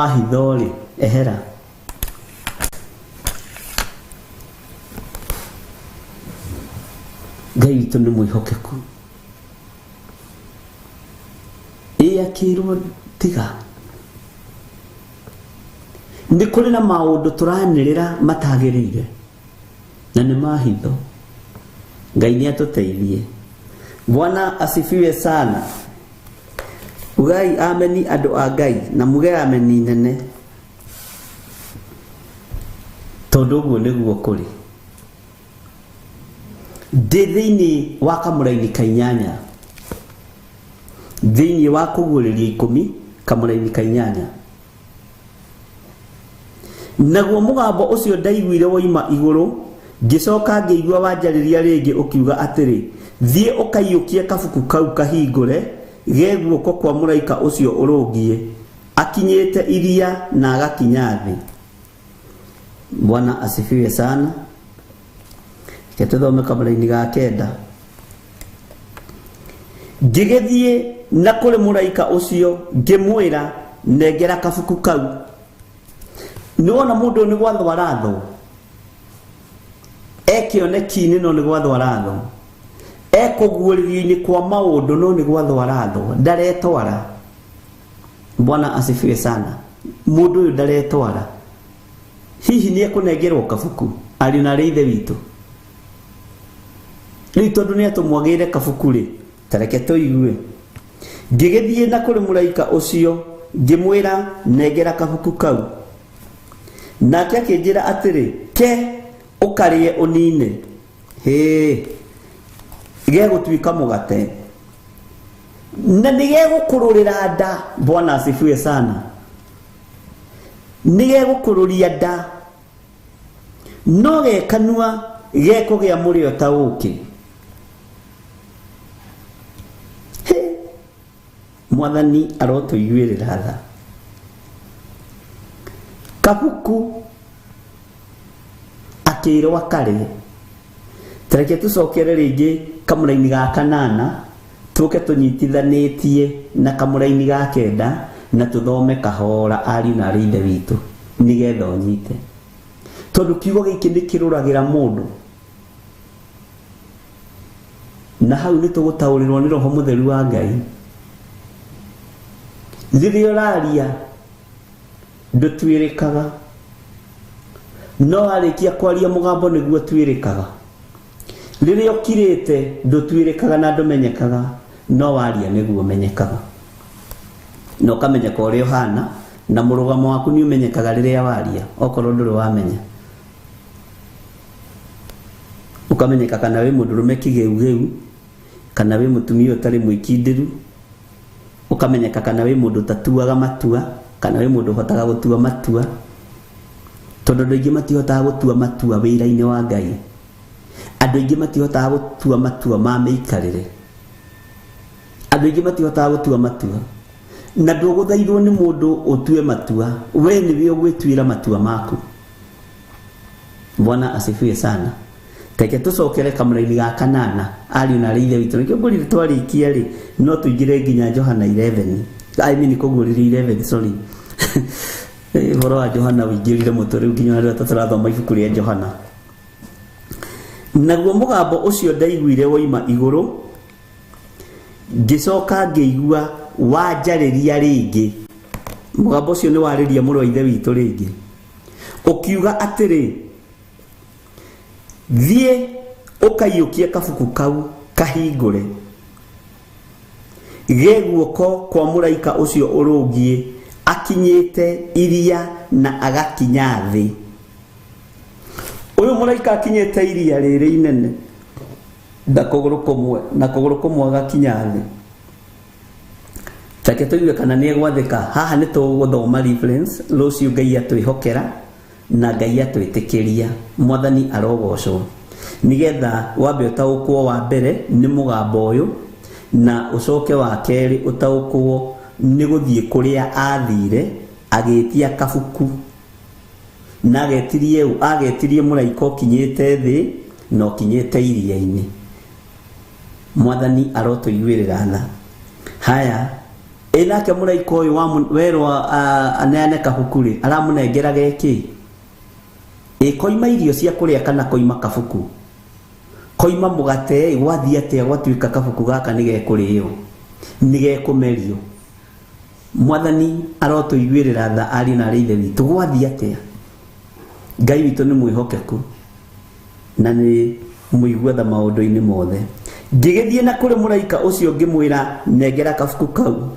wa hitho rĩ, ehera. Ngai witũ nĩ mwĩhokeku. Ĩ akĩrwo tiga. Nĩ kũrĩ na maũndũ tũranĩrĩra matagĩrĩire na nĩ ma hitho. Ngai nĩ atũteithie. Bwana asifiwe sana. Ugai ameni andũ a Ngai na muge ameni nene, tondũ ũguo nĩguo kũrĩ. Ndĩ thĩinĩ wa kamũraini ka inyanya, thĩinĩ wa kũguũrĩria 10 kamũraini ka inyanya. Naguo mũgambo ũcio ndaiguire woima igũrũ, ngĩcoka ngĩigua wanjarĩria rĩngĩ ũkiuga atĩrĩ, thiĩ ũkaiyũkie kabuku kau kahingũre ge guoko kwa mũraika ũcio ũrũngiĩ, akinyĩte iria na agakinya thĩ. Bwana asifiwe sana. Reke tũthome kamũraini ga kenda. Ngĩgĩthiĩ na kũrĩ mũraika ũcio ngĩmwĩra, nengera kabuku kau. Nĩwona mũndũ ũyũ nĩ gwathwo arathwo, e kĩoneki-inĩ no nĩ gwathwo arathwo, e kũguũrĩrio-inĩ kwa maũndũ no nĩ gwathwo arathwo, ndaretwara. Bwana asifiwe sana. Mũndũ ũyũ ndaretwara. Hihi nĩ ekũnengerwo kabuku ariũ na arĩ ithe witũ? Rĩu tondũ nĩ atũmwagĩire kabuku rĩ, ta reke tũigue. Ngĩgĩthiĩ na kũrĩ mũraika ũcio ngĩmwĩra, nengera kabuku kau. Nake akĩnjĩra atĩrĩ, ke ũkarĩe ũnine. Hĩ, gegũtuĩka mũgate na nĩ gegũkũrũrĩra nda. Bwana asifiwe sana. Nĩ gegũkũrũria nda, no gekanua gekũgĩa mũrĩo ta ũkĩ. Hĩ, Mwathani arotũiguĩrĩra tha. Kabuku akĩrwo akarĩe. Tareke tũcokere rĩngĩ kamũraini ga kanana, tũke tũnyitithanĩtie na kamũraini ga kenda na tũthome kahora ariũ na arĩ ithe witũ, nĩgetha ũnyite, tondũ kiugo gĩkĩ nĩ kĩrũragĩra mũndũ, na hau nĩ tũgũtaũrĩrwo nĩ Roho Mũtheru wa Ngai. Rĩrĩa ũraria ndũtuĩrĩkaga, no warĩkia kwaria mũgambo nĩguo ũtuĩrĩkaga. Rĩrĩa ũkirĩte ndũtuĩrĩkaga na ndũmenyekaga, no waria nĩguo ũmenyekaga, na ũkamenyeka ũrĩa ũhana, na mũrũgamo waku nĩ ũmenyekaga rĩrĩa waria. Okorwo ndũrĩ wamenya, ũkamenyeka kana wĩ mũndũrũme kĩgeugeu kana wĩ mũtumia ũtarĩ mwĩkindĩru, ũkamenyeka kana wĩ mũndũ ũtatuaga matua kana wĩ mũndũ ũhotaga gũtua matua, tondũ andũ aingĩ matihotaga gũtua matua wĩra-inĩ wa Ngai. Andũ aingĩ matihotaga gũtua matua ma mĩikarĩre. Andũ aingĩ matihotaga gũtua matua, na ndũgũthaithwo nĩ mũndũ ũtue matua, we nĩwe ũgwĩtuĩra matua maku. Bwana asifiwe sana. Reke tũcokere kamũraini ga kanana ariũ na arĩ ithe witũ. Nĩkĩo ngũrire twarĩkia rĩ, no tũingĩre nginya Johana 11, I mean kũguũrĩrio 11, sorry. Ũhoro wa Johana ũingĩrire mũtwe rĩu nginya rĩrĩa tũrathoma ibuku rĩa Johana. Naguo mũgambo ũcio ndaiguire woima igũrũ, ngĩcoka ngĩigua wanjarĩria rĩngĩ. Mũgambo ũcio nĩ warĩria mũrũ wa ithe witũ rĩngĩ, ũkiuga atĩrĩ, thiĩ ũkaiyũkie kabuku kau kahingũre ge guoko kwa mũraika ũcio ũrũngiĩ akinyĩte iria na agakinya thĩ. Ũyũ mũraika akinyĩte iria rĩrĩ inene na kũgũrũ kũmwe, na kũgũrũ kũmwe agakinya thĩ. Reke tũigue kana nĩ egwathĩka. Haha nĩ tũgũthoma reference rũciũ. Ngai atwĩhokera na Ngai atwĩtĩkĩria, Mwathani arogocwo, nĩgetha wambe ũtaũkwo wa mbere nĩ mũgambo ũyũ, na ũcoke wa kerĩ ũtaũkwo nĩ gũthiĩ kũrĩa athire agĩtia kabuku, na agetirie ũ? Agetirie mũraika ũkinyĩte thĩ na ũkinyĩte iria-inĩ. Mwathani arotũiguĩrĩra tha. Haya, Ĩ nake mũraika ũyũ werwo aneane kabuku rĩ, aramũnengera gekĩ? Ĩ koima irio cia kũrĩa kana koima kabuku? Koima mũgate ĩ, gwathiĩ atĩa gwatuĩka kabuku gaka nĩ gekũrĩo, nĩ gekũmerio? Mwathani arotũiguĩrĩra tha ariũ na arĩ ithe witũ, gwathiĩ atĩa? Ngai witũ nĩ mwĩhokeku na nĩ mũigua tha maũndũ-inĩ mothe. Ngĩgĩthiĩ na kũrĩ mũraika ũcio ngĩmwĩra, nengera kabuku kau.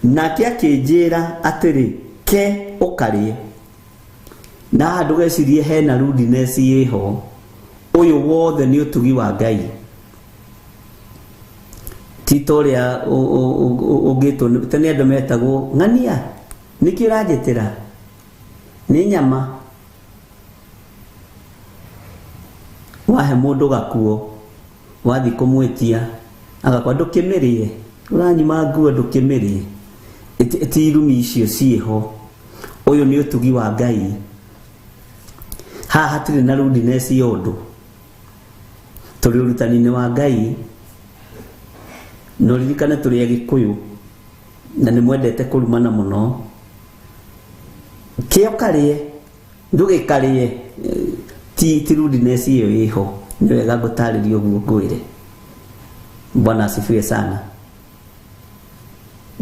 Nake akĩnjĩra atĩrĩ, ke ũkarĩe. Na haha ndũgecirie hena rudeness ĩho, ũyũ wothe nĩ ũtugi wa Ngai. Ti ta ũrĩa ũngĩtwo, tene andũ metagwo ng'ania, nĩkĩ ũranjĩtĩra? Nĩ nyama. Wahe mũndũ gakuo, wathiĩ kũmwĩtia, agakwa ndũkĩmĩrĩe, ũranyuma nguo ndũkĩmĩrĩe. Ti irumi icio ciĩho. Ũyũ nĩ ũtugi wa Ngai. Haha hatirĩ na rudeness ya ũndũ. Tũrĩ ũrutani-inĩ wa Ngai, na ũririkane tũrĩ Agĩkũyũ, na nĩ mwendete kũrumana mũno. Kĩo karĩe, ndũgĩkarĩe, ti rudeness ĩyo ĩho. Nĩ wega ngũtarĩrie ũguo ngwĩre. Bwana asifiwe sana.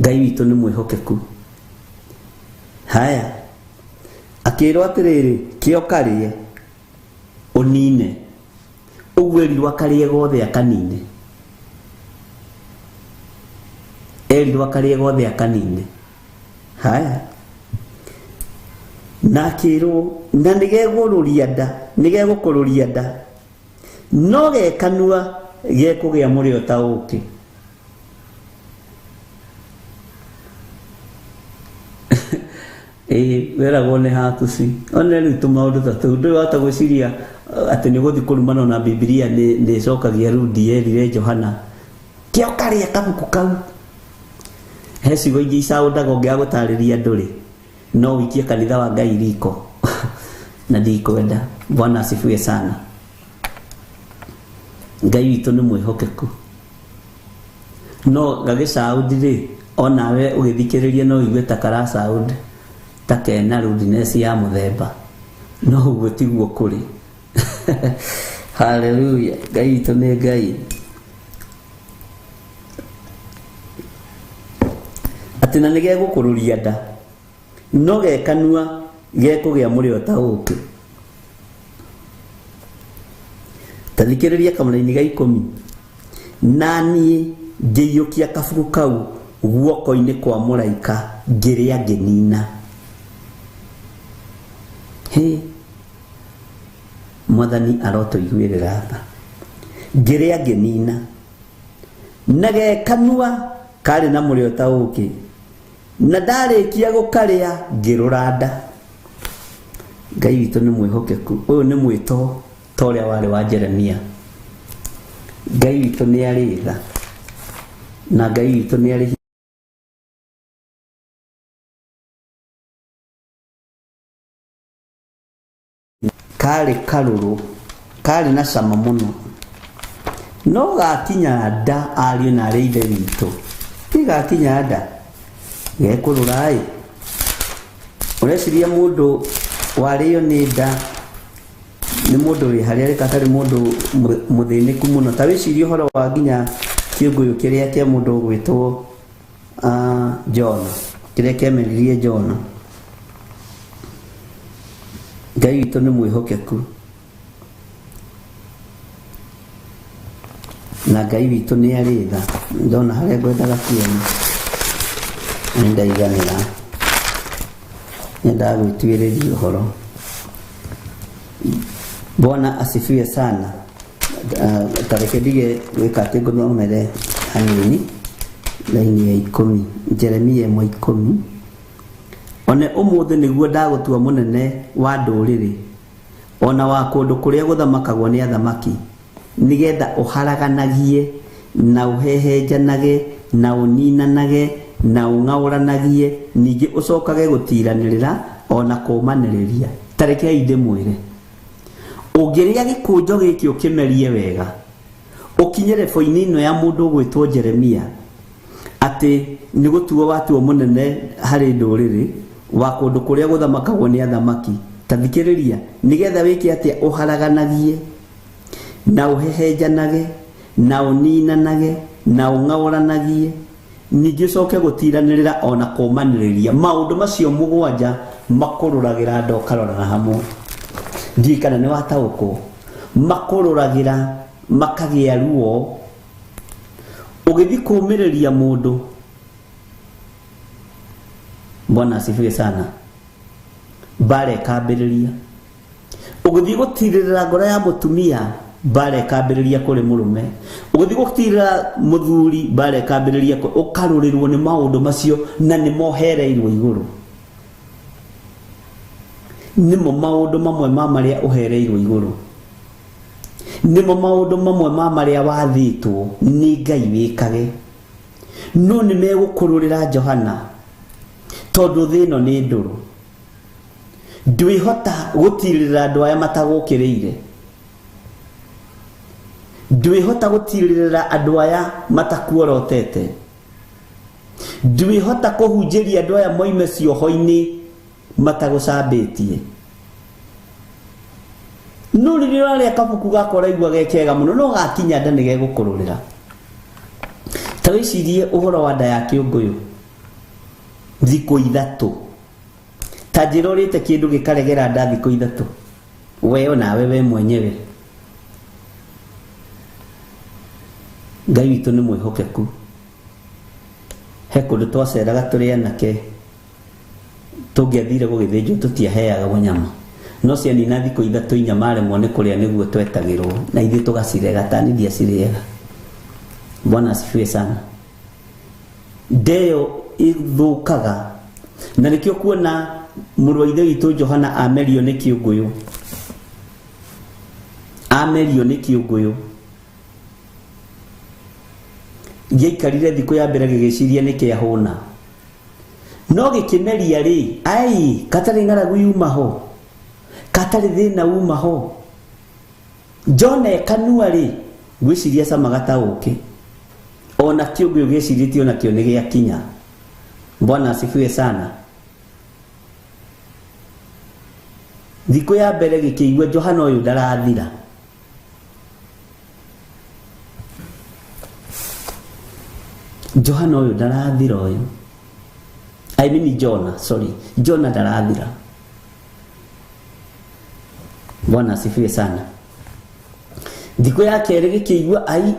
Ngai witũ nĩ mwĩhokeku. Haya, akĩrwo atĩrĩrĩ, kĩo karĩe, ũnine. Ũguo erirwo akarĩe gothe akanine. Erirwo akarĩe gothe akanine. Haya, na akĩrwo na nĩgegũrũria nda, nĩgegũkũrũria nda, no gekanua gekũgĩa mũrĩo ta ũkĩ. Ĩĩ, weragwo nĩ hakuci. One rĩu tũmaũndũ ta tũu, ndũĩ wahota gwĩciria atĩ nĩ ũgũthiĩ kũrumana na Bibilia nĩ ĩcokagia Rudi erire Johana, kĩo karĩa kabuku kau. He ciugo ingĩ icaũndaga ũngĩaga gũtarĩria andũ rĩ, no ũikie kanitha wa Ngai riko. Na ndikwenda. Bwana asifiwe sana. Ngai witũ nĩ mwĩhokeku. No gagĩcaũndi rĩ, onawe ũgĩthikĩrĩria no ũigue ta karacaũndi ta kena rudeness ya mũthemba. No ũguo tiguo kũrĩ. Hallelujah. Ngai witũ nĩ Ngai. Atĩ na nĩgegũkũrũria nda, no gekanua gekũgĩa mũrĩo ta ũkĩ. Ta thikĩrĩria kamũraini ga ikũmi. Na niĩ ngĩiyũkia kabuku kau guoko-inĩ kwa mũraika, ngĩrĩa ngĩnina. Hĩ, Mwathani arotũiguĩrĩra tha. Ngĩrĩa ngĩnina. Na gekanua karĩ na mũrĩo ta ũkĩ, na ndarĩkia gũkarĩa ngĩrũra nda. Ngai witũ nĩ mwĩhokeku. Ũyũ nĩ mwĩto ta ũrĩa warĩ wa Jeremia. Ngai witũ nĩ arĩ tha, na Ngai witũ nĩ arĩ karĩ karũrũ, karĩ na cama mũno, no gakinya nda ariũ na arĩ ithe witũ, ti gakinya nda gekũrũra-ĩ. Ũreciria mũndũ warĩo nĩ nda nĩ mũndũ wĩ harĩa arĩ atarĩ mũndũ mũthĩnĩku mũno? Ta wĩcirie ũhoro wa nginya kĩũngũyũ kĩrĩa kĩa mũndũ ũgwĩtwo Jona, kĩrĩa kĩameririe Jona. Ngai witũ nĩ mwĩhokeku, na Ngai witũ nĩ arĩ tha. Ndona harĩa ngwendaga kuona nĩ ndaiganĩra, nyendaga gwĩtuĩrĩria ũhoro. Bwana asifiwe sana. Ta reke ndige gwĩka atĩ ngũthomere hanini laini ya ikũmi, Jeremia 1:10. One ũmũthĩ nĩguo ndagũtua mũnene wa ndũrĩrĩ, o na wa kũndũ kũrĩa gũthamakagwo nĩ athamaki, nĩgetha ũharaganagie, na ũhehenjanage, na ũninanage, na ũng'aũranagie, ningĩ ũcokage gũtiiranĩrĩra o na kũũmanĩrĩria. Ta rekei ndĩmwĩre, ũngĩrĩa gĩkũnjo gĩkĩ ũkĩmerie wega, ũkinye rebo-inĩ ĩno ya mũndũ ũgwĩtwo Jeremia, Atĩ nĩ gũtuo watuo mũnene harĩ ndũrĩrĩ, wa kũndũ kũrĩa gũthamakagwo nĩ athamaki. Ta thikĩrĩria, nĩgetha wĩke atĩa? Ũharaganagie na ũhehenjanage na ũninanage na ũng'aũranagie, ningĩ ũcoke gũtiranĩrĩra ona kũmanĩrĩria. Maũndũ macio mũgwanja makũrũragĩra nda ũkarorana hamwe. Ndiũĩ kana nĩ wataũkwo. Makũrũragĩra makagĩa ruo ũgĩthiĩ kũũmĩrĩria mũndũ. Bwana asifiwe sana. Mbara ĩkambĩrĩria. Ũgĩthiĩ gũtirĩrĩra ngoro ya mũtumia, mbara ĩkambĩrĩria kũrĩ mũrũme. Ũgĩthiĩ gũtirĩrĩra mũthuri, mbara ĩkambĩrĩria, ũkarũrĩrwo nĩ maũndũ macio na nĩ mohereirwo igũrũ. Nĩmo maũndũ mamwe ma marĩa ũhereirwo igũrũ, nĩmo maũndũ mamwe ma marĩa wathĩtwo nĩ Ngai wĩkage, no nĩ megũkũrũrĩra Johana, tondũ thĩ ĩno nĩ ndũrũ. Ndwĩhota gũtirĩrĩra andũ aya matagũkĩrĩire, ndwĩhota gũtirĩrĩra andũ aya matakuorotete, ndwĩhota kũhunjĩria andũ aya moime cioho-inĩ matagũcambĩtie. No rĩrĩa ũrarĩa kabuku gaka ũraigua ge kega mũno, no gakinya nda nĩ gegũkũrũrĩra. Ta wĩcirie ũhoro wa nda ya kĩũngũyũ thikũ ithatũ. Ta njĩra ũrĩte kĩndũ gĩkaregera nda thikũ ithatũ, we onawe we mwenyewe. Ngai witũ nĩ mwĩhokeku. He kũndũ twaceraga tũrĩ anake, tũngĩathire gũgĩthĩnjwo tũtiaheagwo nyama, no cianina thikũ ithatũ inya maremwo nĩ kũrĩa nĩguo twetagĩrwo, na ithuĩ tũgacirega. Tani ndiacirĩaga. Bwana asifiwe sana. Ndeyo ĩthũkaga, na nĩkĩo kuona mũrũ wa ithe witũ Johana amerio nĩ kĩũngũyũ, amerio nĩ kĩũngũyũ. Gĩaikarire thikũ ya mbere gĩgĩciria nĩ kĩahũna, no gĩkĩmeria rĩ, ai katarĩ ng'aragu yuma ho, katarĩ thĩna uma ho. Jona ekanua rĩ, ngwĩciria camaga ta ũkĩ. Ona kĩũngũyũ gĩcirĩtie onakĩo nĩ gĩakinya. Bwana asifiwe sana. Thikũ ya mbere gĩkĩigua Johana ũyũ ndarathira. Johana ũyũ ndarathira ũyũ. I mean Jona, sorry. Jona ndarathira. Bwana asifiwe sana. Thikũ ya kerĩ gĩkĩigua ai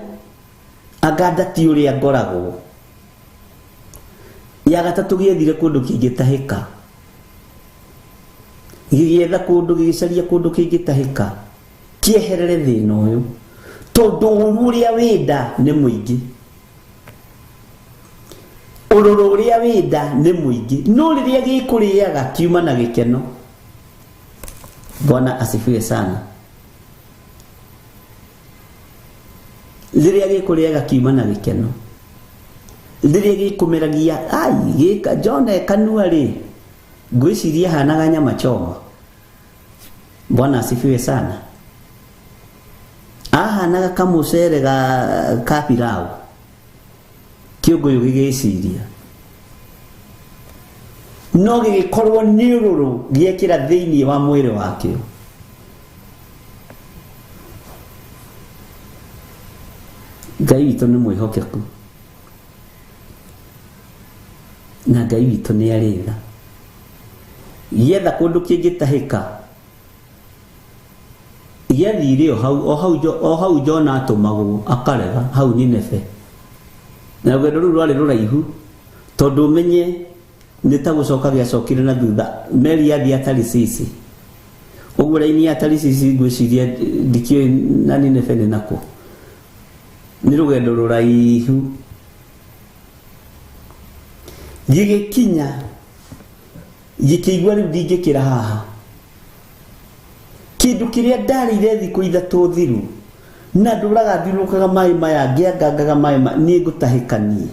anga ndati ũrĩa ngoragwo. Ya gatatũ gĩethire kũndũ kĩngĩtahĩka. Gĩgĩetha kũndũ, gĩgĩcaria kũndũ kĩngĩtahĩka, kĩeherere thĩna ũyũ, tondũ ũru ũrĩa wĩnda nĩ mũingĩ, ũrũrũ ũrĩa wĩnda nĩ mũingĩ, no rĩrĩa gĩkũrĩaga kiuma na gĩkeno. Bwana asifiwe sana. Rĩrĩa gĩkũrĩaga kiuma na gĩkeno, rĩrĩa gĩkũmeragia ai gĩka Jona ekanua rĩ, ngwĩciria hanaga nyama choma. Bwana asifiwe sana. Ahanaga kamũcere ga ka pilau. Kĩũngũyũ gĩgĩciria, no gĩgĩkorwo nĩ ũrũrũ gĩekĩra thĩinĩ wa mwĩrĩ wakĩo. Ngai witũ nĩ mwĩhokeku, na Ngai witũ nĩ arĩ tha. Gĩetha kũndũ kĩngĩtahĩka, gĩathire o hau o hau o hau Jona atũmagwo akarega hau Nineve. Na rũgendo rũu rwarĩ rũraihu, tondũ ũmenye nĩ ta gũcoka gĩacokire na thutha. Meri yathiĩ ya Tarisisi ũguo, raini ya Tarisisi ngwĩciria ndikĩũĩ na Nineve nĩ nakũ, nĩ rũgendo rũraihu. Gĩgĩkinya gĩkĩigua rĩu ndingĩkĩra haha, kĩndũ kĩrĩa ndarĩire thikũ ithatũ thiru na ndũraga thiũrũrũkaga maĩ maya ngĩangangaga maĩ ma niĩ ngũtahĩka niĩ.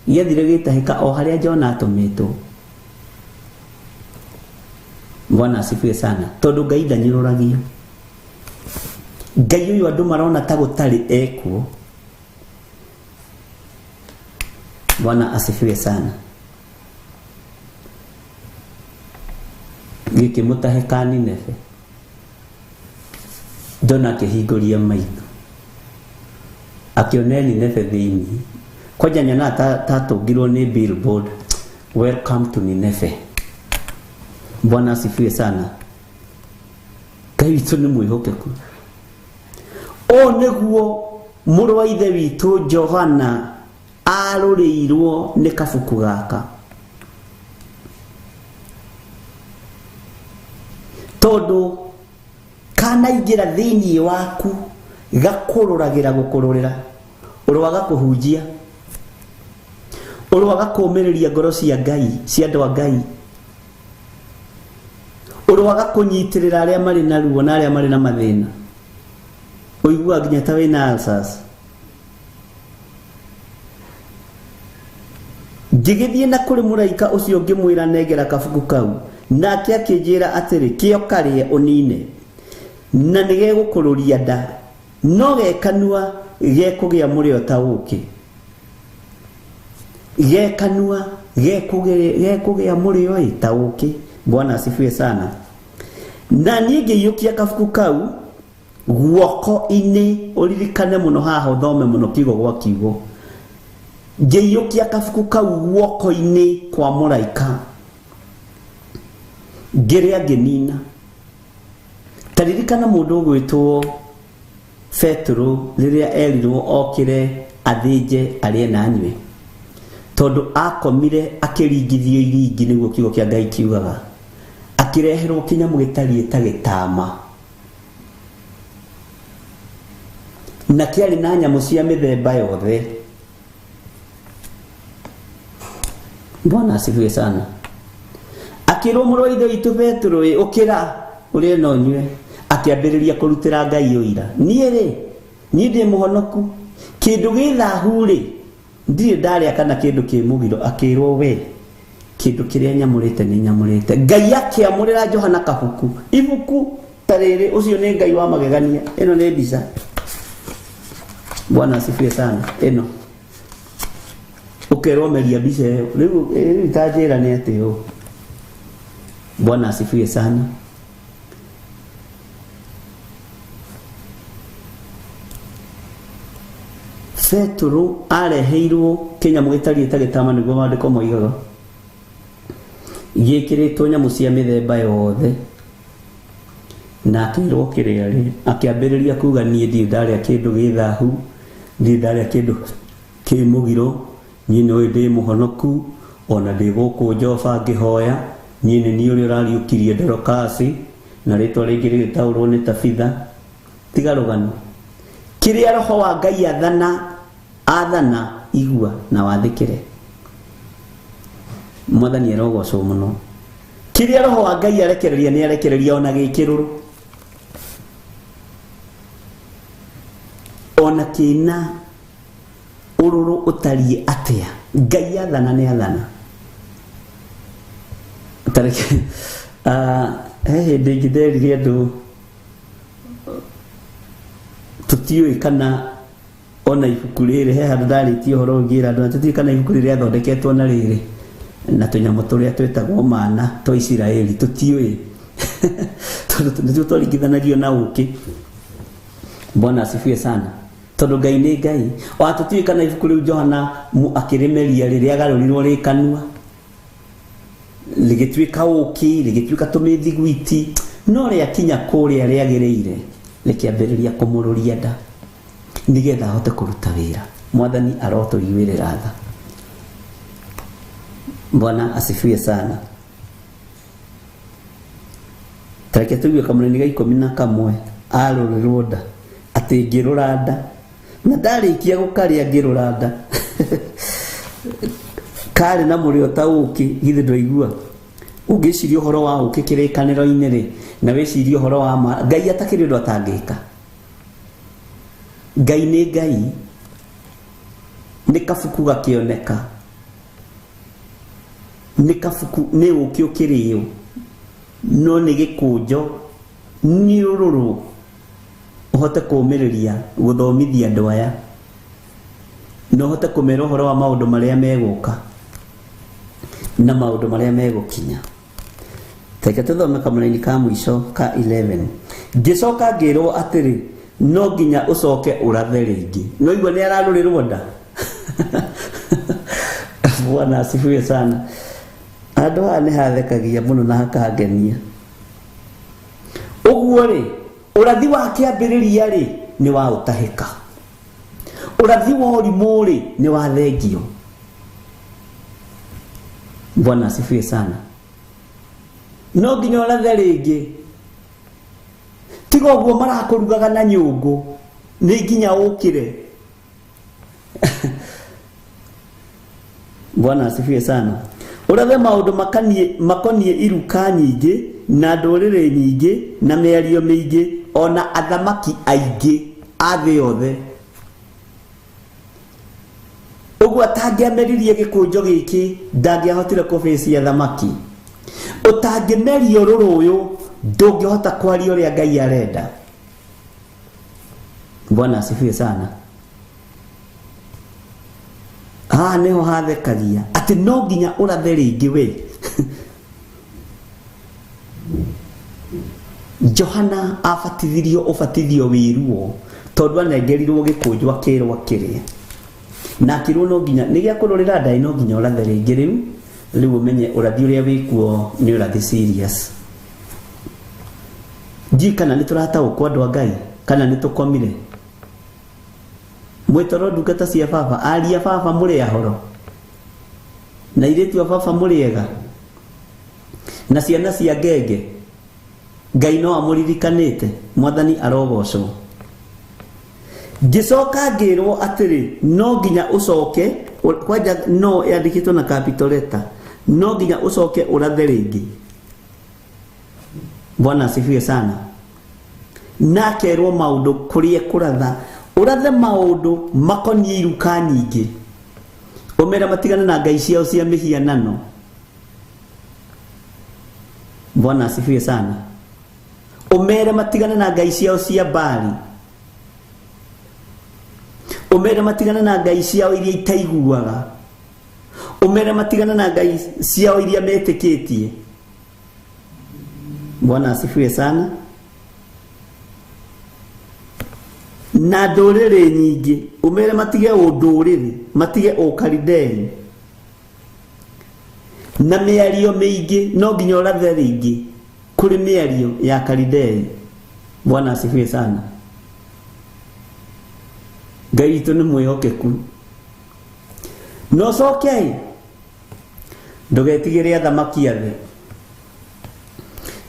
Gĩathire gĩtahĩka o harĩa Jona atũmĩtwo. Bwana asifiwe sana. Tondũ Ngai ndanyũrũragio. Ngai ũyũ andũ marona ta gũtarĩ ekuo. Bwana asifiwe sana. Gĩkĩmũtahe ka Nineve. Jona akĩhingũria maitho akĩona Nineve thĩinĩ. Kwanja nyonaga tatũngirwo nĩ billboard, welcome to Nineve. Bwana asifiwe sana. Ngai witũ nĩ mwĩhokeku. Ũũ nĩguo mũrũ wa ithe witũ Johana arũrĩirwo nĩ kabuku gaka, tondũ kanaingĩra thĩinĩ waku gakũrũragĩra gũkũrũrĩra, ũrwaga kũhunjia, ũrwaga kũũmĩrĩria ngoro cia Ngai, cia andũ a Ngai, ũrwaga kũnyitĩrĩra arĩa marĩ na ruo na arĩa marĩ na mathĩna, ũiguaga nginya ta wĩna ulcers. Ngĩgĩthiĩ na kũrĩ mũraika ũcio ngĩmwĩra nengera kabuku kau, nake akĩnjĩra atĩrĩ, kĩo karĩe ũnine, na nĩgegũkũrũria nda, no gekanua gekũgĩa mũrĩo ta ũkĩ. Gekanua gekũgĩa mũrĩo ĩ ta ũkĩ. Bwana asifiwe sana. Na niĩ ngĩiyũkia kabuku kau guoko-inĩ, ũririkane mũno haha, ũthome mũno kiugo gwa kiugo. Ngĩiyũkia kabuku kau guoko-inĩ kwa mũraika, ngĩrĩa ngĩnina. Ta ririkana mũndũ ũgwĩtwo Petero rĩrĩa erirwo okĩre athĩnje arĩe na anyue, tondũ akomire akĩringithio iringi, nĩguo kiugo kĩa Ngai kiugaga, akĩreherwo kĩnyamũ gĩtariĩ ta gĩtama, na kĩarĩ na nyamũ cia mĩthemba yothe. Bwana asifiwe sana. Akĩrwo mũrũ wa ithe witũ Petero, ĩ ũkĩra ũrĩe na ũnyue. Akĩambĩrĩria kũrutĩra Ngai ũira, niĩ rĩ, niĩ ndĩ mũhonoku, kĩndũ gĩ thahu rĩ ndirĩ ndarĩa kana kĩndũ kĩ mũgiro. Akĩrwo we kĩndũ kĩrĩa nyamũrĩte nĩ nyamũrĩte. Ngai akĩamũrĩra Johana kabuku, ibuku ta rĩrĩ. Ũcio nĩ Ngai wa magegania. Ĩno nĩ mbica. Bwana asifiwe sana. Ĩno ũkerwo meria mbica ĩyo rĩu, rĩu ta njĩra nĩ atĩ ũũ. Bwana asifiwe sana. Petero areheirwo kĩnyamũ gĩtariĩ ta gĩtama, nĩguo maandĩko moigaga, gĩkĩrĩtwo nyamũ cia mĩthemba yothe, na akĩrwo kĩrĩa rĩ, akĩambĩrĩria kuga niĩ ndirĩ ndarĩa kĩndũ gĩ thahu, ndirĩ ndarĩa kĩndũ kĩ mũgiro, niĩ nĩũĩ ndĩ mũhonoku, ona ndĩ gũkũ Joba ngĩhoya, niĩ nĩ niĩ ũrĩa ũrariũkirie Dorokasi, na rĩtwa rĩngĩ rĩgĩtaũrwo nĩ Tabitha. Tiga rũgano. Kĩrĩa roho wa Ngai athana, athana, igua na wathĩkĩre. Mwathani arogocwo mũno. Kĩrĩa roho wa Ngai arekereria nĩ arekereria, ona gĩkĩrũrũ, ona kĩna ũrũrũ ũtariĩ atĩa, Ngai athana nĩ athana. Tareke he hĩndĩ ĩngĩ nderire andũ tũtiũĩ kana ona ibuku rĩrĩ, he handũ ndarĩtie ũhoro ũngĩra andũ tũtiũĩ kana ibuku rĩrĩ rĩathondeketwo na rĩrĩ na tũnyamũ tũrĩa twĩtagwo mana twa Isiraeli, tũtiũĩ, tondũ nĩtuo twaringithanagio na ũkĩ. Bwana asifiwe sana. Tondũ Ngai nĩ Ngai. Ona tũtiũĩ kana ibuku rĩu Johana akĩrĩmeria rĩrĩa agarũrirwo rĩ kanua rĩgĩtuĩka ũkĩ, rĩgĩtuĩka tũmĩthiguiti, no rĩakinya kũrĩa rĩagĩrĩire rĩkĩambĩrĩria kũmũrũria nda nĩgetha ahote kũruta wĩra. Mwathani arotũiguĩrĩra tha. Bwana asifiwe sana. Tareke tũigue kamũrĩni ga 11 arũrĩrwo nda, atĩ ngĩrũra nda, na ndarĩkia gũkarĩa ngĩrũra nda karĩ na mũrĩo ta ũkĩ. Githĩ ndwaigua? Ũngĩciria ũhoro wa ũkĩ kĩrĩkanĩro-inĩ rĩ, na wĩcirie ũhoro wa ma Ngai atakĩrĩ ũndũ atangĩka. Ngai nĩ Ngai. Nĩ kabuku gakĩoneka, nĩ kabuku, nĩ ũkĩ ũkĩrĩo, no nĩ gĩkũnjo, nĩ ũrũrũ ũhote kũũmĩrĩria gũthomithia andũ aya. Na ũhote kũmera ũhoro wa maũndũ marĩa megũka na maũndũ marĩa megũkinya. Reke tũthome kamũraini ka mũico ka 11. Ngĩcoka ngĩrwo atĩrĩ, no nginya ũcoke ũrathe rĩngĩ. No igua nĩ ararũrĩrwo nda. Bwana asifiwe sana. Handũ haha nĩ hathekagia mũno na hakangenia. Ũguo rĩ, ũrathi wa kĩambĩrĩria rĩ nĩ wa ũtahĩka. Ũrathi wa ũrimũ rĩ nĩ wa thengio. Bwana asifiwe sana. No nginya ũrathe rĩngĩ. Tiga ũguo marakũrugaga na nyũngũ, nĩ nginya ũkĩre. Bwana asifiwe sana. Ũrathe maũndũ makoniĩ iruka nyingĩ na ndũrĩrĩ nyingĩ na mĩario mĩingĩ ona athamaki aingĩ a thĩ yothe. Ũguo atangĩameririe gĩkũnjo gĩkĩ ndangĩahotire kũbĩcia athamaki. Ũtangĩmeria ũrũrũ ũyũ ndũngĩhota kwaria ũrĩa Ngai arenda. Bwana asifiwe sana. Haha nĩho hathekagia atĩ no nginya ũrathe rĩngĩ we. Johana abatithirio ũbatithio wĩ ruo tondũ anengerirwo gĩkũnjo akĩrwo akĩrĩe. Na akĩrwo no nginya nĩ gĩa kũrũrĩra ndaĩ, no nginya ũrathe rĩngĩ rĩu. Rĩu ũmenye ũrathi ũrĩa wĩkuo nĩ ũrathi serious. Ndiũĩ kana nĩ tũrataũkwo andũ a Ngai kana nĩ tũkomire. Mwĩtoro ndungata cia baba, aria baba mũrĩ ahoro na airĩtu a baba mũrĩ ega na ciana cia ngenge. Ngai no amũririkanĩte, Mwathani arogocwo. Ngĩcoka ngĩrwo atĩrĩ, no nginya ũcoke, kwanja no yandĩkĩtwo na capital letter, no nginya ũcoke ũrathe rĩngĩ. Bwana asifiwe sana. Na akerwo maũndũ kũrĩa kũratha, ũrathe maũndũ makoniĩ iruka nyingĩ, ũmere matigane na ngai ciao cia mĩhianano. Bwana asifiwe sana. Ũmere matigane na ngai ciao cia Baali. Ũmere matigane na ngai ciao iria itaiguaga. Ũmere matigane na ngai ciao iria metĩkĩtie. Bwana asifiwe sana. Na ndũrĩrĩ nyingĩ, ũmere matige ũndũrĩrĩ, matige ũkaridei. Na mĩario mĩingĩ, no nginya ũrathe rĩngĩ kũrĩ mĩario ya Kalidei. Bwana asifiwe sana. Ngai witũ nĩ mwĩhokeku. No coke ndũgetigĩre athamaki a thĩ,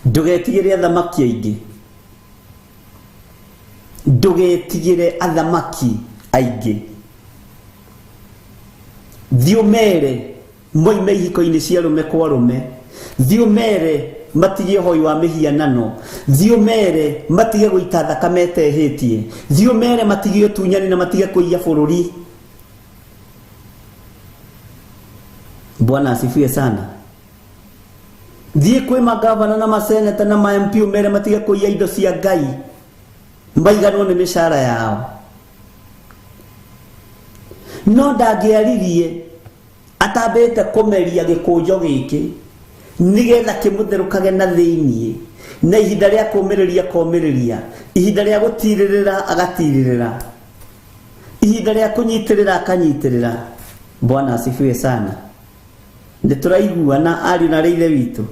ndũgetigĩre athamaki aingĩ, ndũgetigĩre athamaki aingĩ. Thiĩ ũmere moime ihiko-inĩ cia rũme kwa rũme, thiĩ ũmere matige ũhoi wa mĩhianano, thiĩ ũmere matige gũita thakame ĩtehĩtie, thiĩ ũmere matige ũtunyani na matige kũiya bũrũri. Bwana asifiwe sana. Thiĩ kwĩ magavana na maseneta na ma MP ũmere matige kũiya indo cia Ngai, maiganwo nĩ mĩcara yao. No ndangĩaririe atambĩte kũmeria gĩkũnjo gĩkĩ nĩgetha kĩmũtherũkage na thĩiniĩ, na ihinda rĩa kũmĩrĩria komĩrĩria, ihinda rĩa gũtirĩrĩra agatirĩrĩra, ihinda rĩa kũnyitĩrĩra akanyitĩrĩra. Bwana asifiwe sana. Nĩ tũraiguana ariũ na arĩ ithe witũ.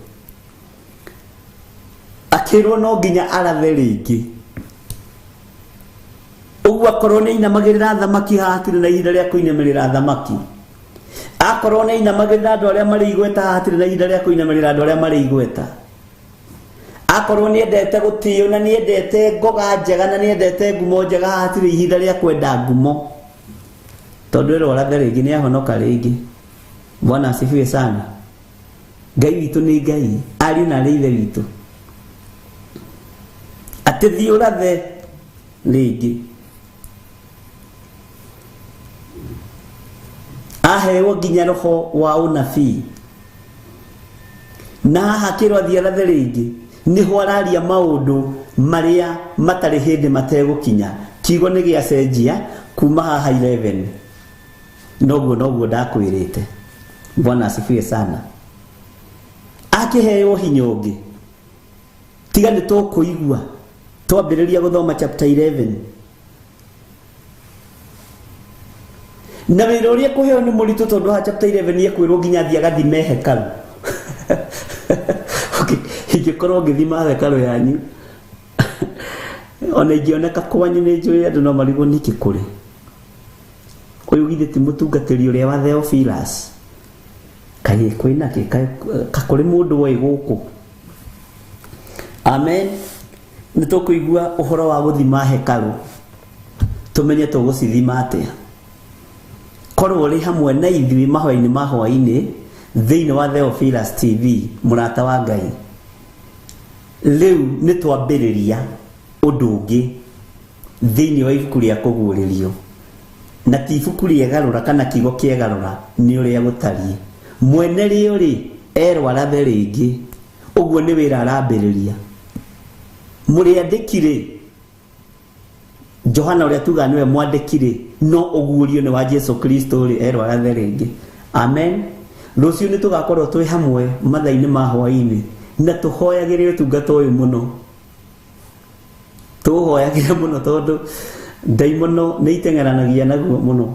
Akĩrwo no nginya arathe rĩngĩ. Ũguo akorwo nĩ ainamagĩrĩra athamaki, haha hatirĩ na ihinda rĩa kũinamĩrĩra athamaki. Akorwo nĩ ainamagĩrĩra andũ arĩa marĩ igweta, haha hatirĩ na ihinda rĩa kũinamĩrĩra andũ arĩa marĩ igweta. Akorwo nĩ endete gũtĩo na nĩ endete ngoga njega na nĩ endete ngumo njega, haha hatirĩ ihinda rĩa kwenda ngumo. Tondũ ĩrwo arathe rĩngĩ nĩ ahonoka rĩngĩ. Bwana asifiwe sana. Ngai witũ nĩ Ngai, ariũ na arĩ ithe witũ. Atĩ thiĩ ũrathe rĩngĩ. Aheo nginya roho wa ũnabii. Na haha akĩrwo athiĩ arathe rĩngĩ, nĩho araria maũndũ marĩa matarĩ hĩndĩ mategũkinya. Kiugo nĩ gĩacenjia kuma haha 11. Noguo noguo ndakwĩrĩte. Bwana asifiwe sana. Akĩheo hinya ũngĩ tiga nĩ tũkũigua twambĩrĩria gũthoma chapter 11. Na wĩra ũrĩa kũheo nĩ mũritũ tondũ ha chapter 11 ekwĩrwo nginya athiĩ agathime hekarũ. Okay, ingĩkorwo ngĩthima hekarũ yanyu ona ingĩoneka kwanyu nĩ njũĩ andũ no marigwo nĩkĩ kũrĩ ũyũ githĩ ti mũtungatĩri ũrĩa wa Theophilus kaĩ kwĩna kĩ ka kũrĩ mũndũ woĩ gũkũ. Amen. Nĩ tũkũigua ũhoro wa gũthima hekarũ tũmenye tũgũcithima atĩa. Korwo ũrĩ hamwe na ithuĩ mahoya-inĩ ma hwaĩ-inĩ thĩinĩ wa Theophilus TV, mũrata wa Ngai, rĩu nĩ twambĩrĩria ũndũ ũngĩ thĩinĩ wa ibuku rĩa kũguũrĩrio, na ti ibuku rĩegarũra kana kiugo kĩegarũra, nĩ ũrĩa gũtariĩ. Mwene rĩo rĩ erwarathe rĩngĩ, ũguo nĩ wĩra arambĩrĩria. Mũrĩandĩki rĩ, Johana ũrĩa tugaga nĩwe mwandĩki rĩ, no ũguũrio nĩ wa Jesu Kristo rĩ, erwarathe rĩngĩ. Amen. Rũciũ nĩ tũgakorwo twĩ hamwe mathaa-inĩ ma hwaĩ-inĩ na tũhoyagĩre ũtungata ũyũ mũno, tũhoyagĩre mũno tondũ ndaimono nĩ iteng'eranagia naguo mũno,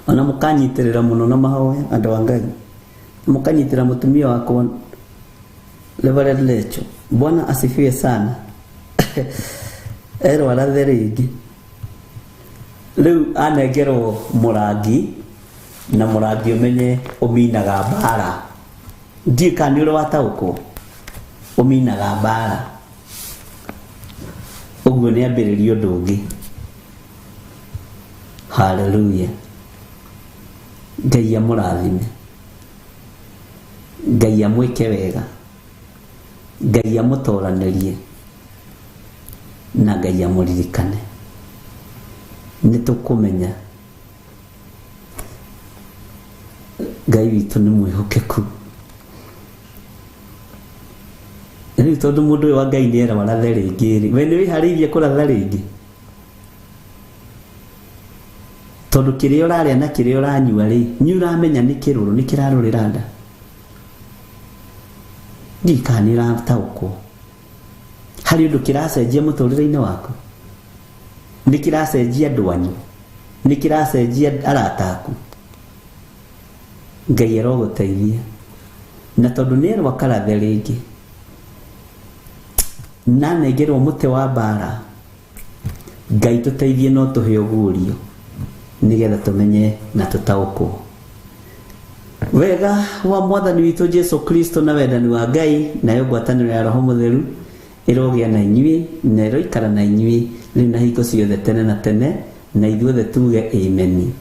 ona mũkanyitĩrĩra mũno na mahoya andũ a Ngai, mũkanyitĩrĩra mũtumia wakwa Reverend Lecho. Bwana asifiwe sana. Erwarathe rĩngĩ rĩu anengerwo mũrangi, na mũrangi ũmenye ũminaga mbara. Ndiũĩ kana nĩ ũrĩ wataũkwo, ũminaga mbara. Ũguo nĩ ambĩrĩria ũndũ ũngĩ. Haleluya. Ngai amũrathime, Ngai amwĩke wega, Ngai amũtoranĩrie, na Ngai amũririkane. Nĩ tũkũmenya Ngai witũ nĩ mwĩhokeku. Rĩu tondũ mũndũ ũyũ wa Ngai nĩ erwarathe rĩngĩ rĩ, we nĩ wĩharĩirie kũratha rĩngĩ? Tondũ kĩrĩa ũrarĩa na kĩrĩa ũranyua rĩ, nĩ ũramenya nĩ kĩrũrũ, nĩ kĩrarũrĩra nda. Ndiũĩ kana nĩ ũrataũkwo. Harĩ ũndũ kĩracenjia mũtũrĩre-inĩ waku? Nĩ kĩracenjia andũ anyu? Nĩ kĩracenjia arata aku? Ngai arogũteithia. Na tondũ nĩ erwo akarathe rĩngĩ, na anengerwo mũtĩ wa mbara, Ngai tũteithie no tũhe ũguũrio nĩgetha tũmenye na tũtaũkwo. Wega wa Mwathani witũ Jesu Kristo na wendani wa Ngai nayo ngwatanĩro ya Roho Mũtheru ĩrogĩa na inyuĩ na ĩroikara na inyuĩ rĩu na hingo ciothe tene na tene, na ithuothe tuge ameni.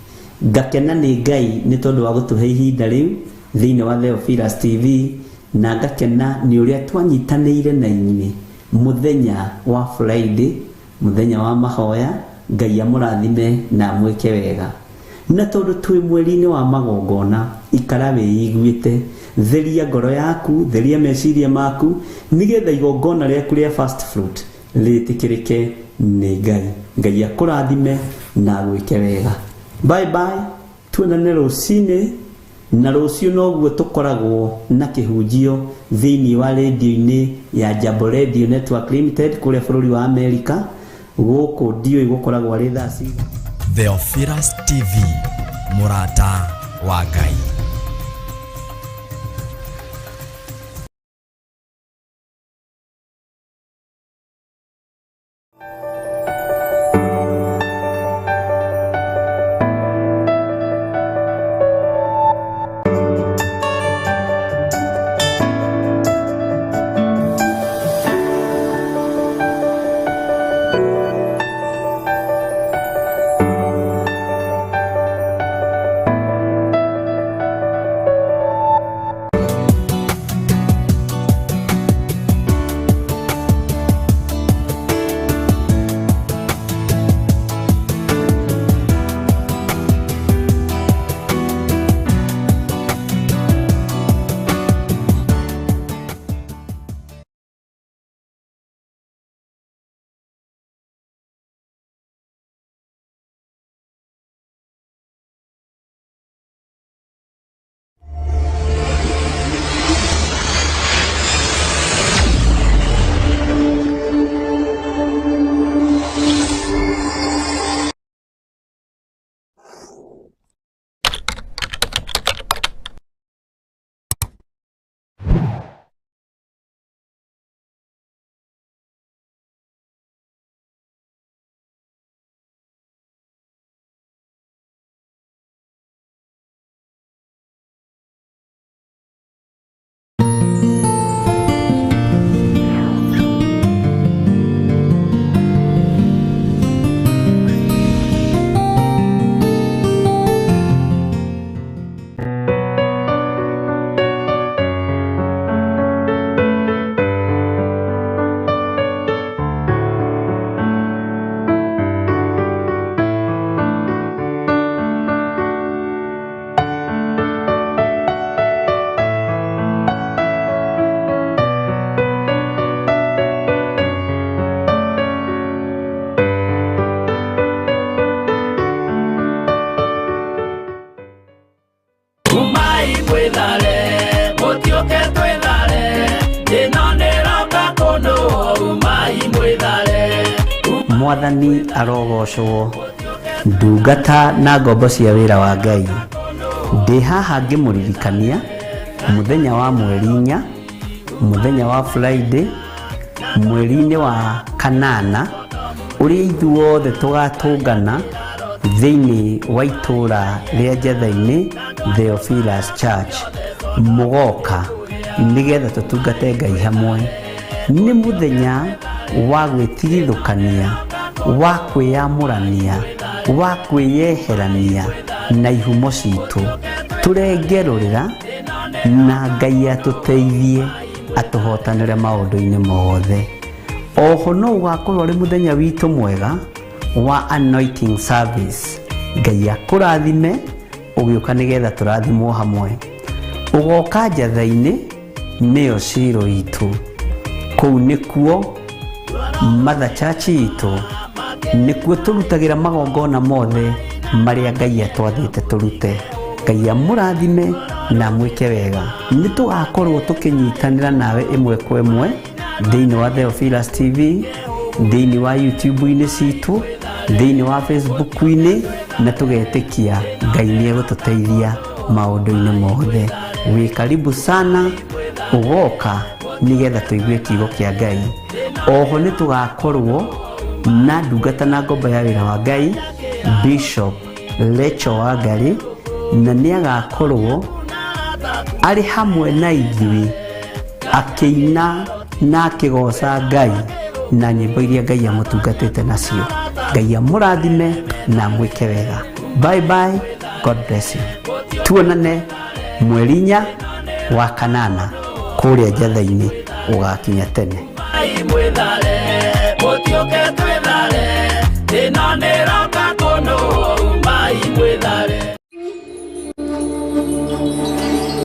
Ngakena nĩ Ngai nĩ tondũ wa gũtũhe ihinda rĩu thĩinĩ wa Theophilus TV, na ngakena nĩ ũrĩa twanyitanĩire na inyuĩ mũthenya wa Friday, mũthenya wa mahoya. Ngai amũrathime na amwĩke wega. Na tondũ twĩ mweri-inĩ wa magongona, ikara wĩiguĩte, theria ngoro yaku, theria meciria maku, nĩgetha igongona rĩaku rĩa first fruit rĩtĩkĩrĩke nĩ Ngai. Ngai akũrathime na agwĩke wega. Bye bye, tuonane rũcinĩ. Na rũciũ noguo tũkoragwo na kĩhunjio thĩinĩ wa radio-inĩ ya Jambo Radio Network Limited kũrĩa bũrũri wa Amerika. Gũkũ ndiũĩ gũkoragwo arĩ thaa cigana. Theophilus TV, mũrata wa Ngai. Mwathani arogocwo. Ndungata na ngombo cia wĩra wa Ngai, ndĩ haha ngĩmũririkania mũthenya wa mweri 4, mũthenya wa Friday, mweri-inĩ wa kanana, ũrĩa ithuothe tũgatũngana thĩinĩ wa itũũra rĩa Njatha-inĩ Theophilus Church, mũgoka nĩgetha tũtungate Ngai hamwe. Nĩ mũthenya wa gwĩtigithũkania, wa kwĩyamũrania, wa kwĩyeherania na ihumo citũ, tũrenge rũrĩra na Ngai atũteithie atũhotanĩre maũndũ-inĩ mothe. Oho no ũgakorwo ũrĩ mũthenya witũ mwega wa anointing service. Ngai akũrathime ũgĩũka nĩgetha tũrathimwo hamwe. Ũgoka Njatha-inĩ, nĩyo Ciro itũ, kũu nĩkuo Mother Church itũ, nĩkuo tũrutagĩra magongona mothe marĩa Ngai atwathĩte tũrute. Ngai amũrathime na amwĩke wega. Nĩ tũgakorwo tũkĩnyitanĩra nawe ĩmwe kwa ĩmwe thĩinĩ wa Theophilus TV, thĩinĩ wa YouTube-inĩ citũ, thĩinĩ wa Facebook-inĩ, na tũgetĩkia Ngai nĩ egũtũteithia maũndũ-inĩ mothe. Wĩ karibu sana ũgoka nĩgetha tũigue kiugo kĩa Ngai. Oho nĩ tũgakorwo na ndungata na ngombo ya wĩra wa Ngai, Bishop Rachel Wangari, na nĩ agakorwo arĩ hamwe na ithuĩ akĩina na akĩgoca Ngai na nyĩmbo iria Ngai amũtungatĩte nacio. Ngai amũrathime na amwĩke wega. Bye bye, God bless you. Tuonane mweri 4 wa kanana kũrĩa Njatha-inĩ, ũgakinya tene. Mwĩthare, mũtiũke twĩthare.